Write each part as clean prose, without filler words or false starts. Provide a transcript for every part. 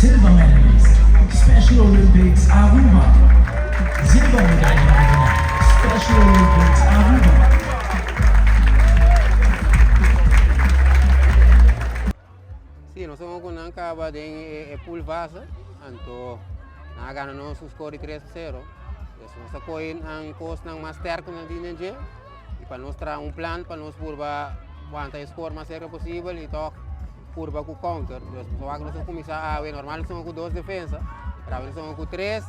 Silver medalist, Special Olympics Aruba. Silbermedaillengewinner, Special Olympics Aruba. Sí, nos a ku nan kaba den e pool fase, anto nan a gana nos un score di 3-0. Dus nos a kohe nan kosnan mas sterk ku nan tin den dje i pa nos traha un plan pa nos purba wanta e score mas serka posibel i tòg purba ku counter. Dus nos a wak nos a kuminsá awe, normal nos a ku dos defensa, pero awe nos a ku tres,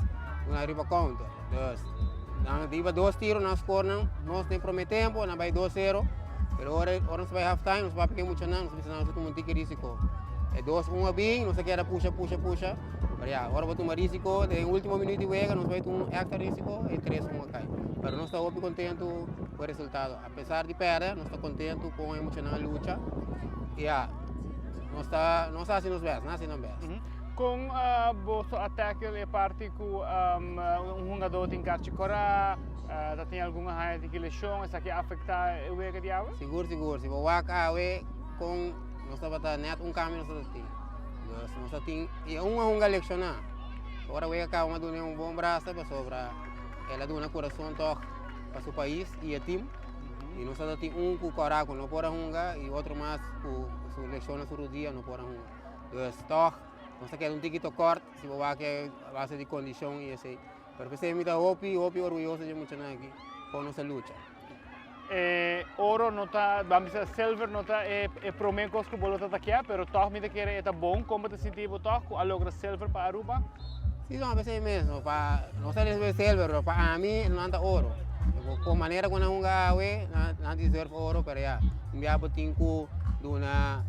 nos a riba counter. Dus nan riba dos tiro nan score nan nos den prome tempo, nan bai 2-0. Pero ora ora nos bai half time nos papia ku e muchanan, nos bisa nan nos a tuma un tiki risiko. E 2-1 a bin, nos a keda pusha pusha pusha. Pero ya, ora bo tuma risiko den ultimo minuut di wega nos bai tuma un extra risiko e 3-1 a kai. Pero nos ta hopi kontentu ku e resultado. A pesar di pèrdè nos ta kontentu kon e muchanan a lucha. I ya, nos ta nos a hasi nos bèst, nan a hasi nan bèst. Kon boso a tackle e parti ku un hungadó tin karchi kòrá, ta tin algun a haña tiki leshon, esaki a afektá e wega di awe? Sigur sigur, si bo wak awe kon nos tabata nèt un kambio nos tabata tin. Dus nos a tin i un a hunga lekshoná. Ora wega kaba mi a dun'é un bon brasa pasobra el a duna kurason tòg pa su pais i e tim. I nos tabata tin un ku kòrá ku no por a hunga i otro mas ku su leshon na su rudia no por a hunga. Dus tòg nos a keda un tiki tokòrt si bo wak e base di kondishon i esei. Pero p'esei mi ta hopi hopi orguyoso di e muchanan aki kon nos a lucha. E oro no ta, ban bisa silver no ta e e prome kos ku bo lo ta takia, pero tòg mi ta kere e ta bon. Kon bo ta sinti bo tòg ku a logra silver pa Aruba? Si no, p'esei mes, pa nos a risibi silver, pero pa ami nan ta oro. Ku manera ku nan hunga awe, nan deserve oro, pero ya, un bia bo tin ku duna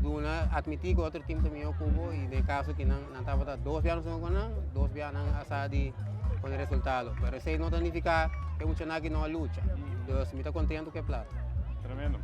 duna atmití ku otro tim ta mihó ku bo i den kaso ki nan nan tabata dos bia nos hunga ku nan, dos bia nan a sa di pone resultado. Pero esei no ta nifiká ku e muchanan aki no a lucha. Dus mi ta kontentu ku e plata. Tremendo.